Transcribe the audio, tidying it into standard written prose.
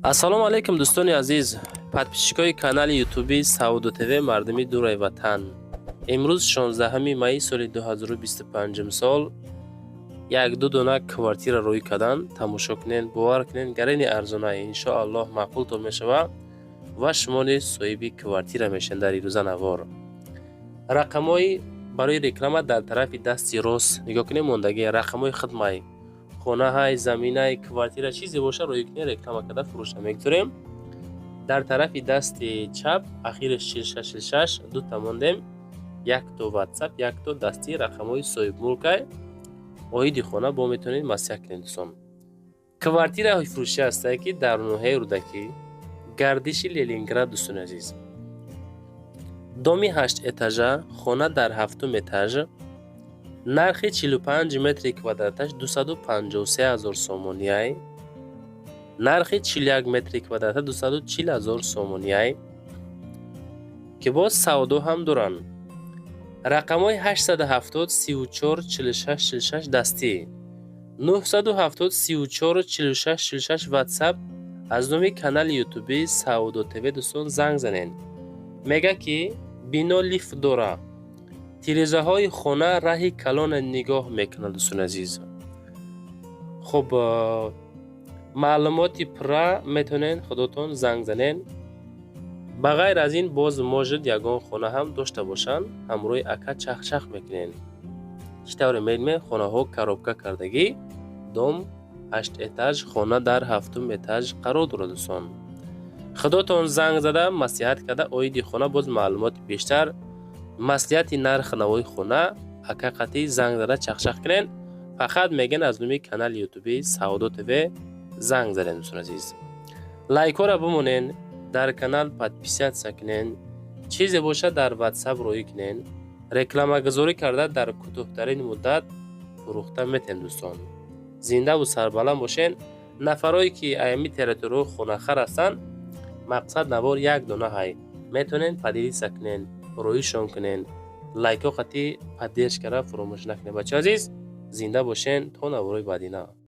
Ассалому алайкум, дӯстони азиз, подписчикои канали Ютуби Савдо ТВ, мардуми дураи ватан. Имрӯз, 16 майи соли 2025 сол, як-ду дона квартира рӯй кардан. Тамошо кунен, бовар кунен, гарени арзона, иншоаллоҳ, маъқултон мешава ва шумо низ соҳиби квартира мешавед. Дар ирӯза навор рақамҳои барои реклама дар тарафи дасти рост нигоҳ кунем, мондагӣ рақамҳои хидмай, хонаҳай, заминай, квартира, чизе боша, рӯй кунем, реклама карда фурӯша мегузорем. Дар тарафи дасти чап ахираш 4646 дута мондем, якто Ватсап, якто дасти, рақамҳои соҳибмулкай. Оиди хона бо метавонед маслиҳат кунед. Дӯстон, квартираҳои фурӯшӣ ҳастае, ки дар ноҳияи Рӯдакӣ, гардиши Ленинград. Дӯстони азиз, доми ҳашт этажа, хона дар ҳафтум этаж, нархи 45 метри квадраташ 253 ҳазор сомониай, нархи 41 метри квадрата 240 ҳазор сомониай, ки боз савдо ҳам доранд. Рақамҳои 870 34 46 46 дастӣ, 970 34 46 46 Ватсап. Аз номи канали Ютуби Савдо ТВ, дӯстон, занг занед. Мега, ки бино лифт дора, тирезаҳои хона раҳи калона нигоҳ мекунад. Дӯстони азиз, хуб, маълумоти пурра метавонед худотон занг занед. Ба ғайр аз ин, боз может ягон хона ҳам дошта бошанд, ҳамроҳи ака чахчах мекунед. Чӣ тавре мебинем, хонаҳо коробка кардагӣ, дом ҳашт этаж, хона дар ҳафтум этаж қарор дорад. Дӯстон, худотон занг зада, маслиҳат карда, оиди хона боз маълумоти бештар, маслиҳати нархи навои хона ака қатъӣ занг зада чахчах кунед. Фақат мегӯянд, аз номи канали Ютуби Савдо ТВ занг задем. Дӯстони азиз, лайкҳоро бимонен, дар канал подписаться кунен, чизе бошад, дар Ватсап роӣ кунен, рекламагузорӣ карда, дар кӯтоҳтарин муддат фурӯхта метем. Дӯстон, зиндаву сарбаланд бошен. Нафарое ки аями территорияҳои хонахар ҳастанд, мақсад навор як дона ҳай, метавонен поделиться кунен, роишон кунен, лайкҳо қатъи поддержкара фуромӯш накунед. Бачаҳо азиз, зинда бошен то наворҳои баъдина.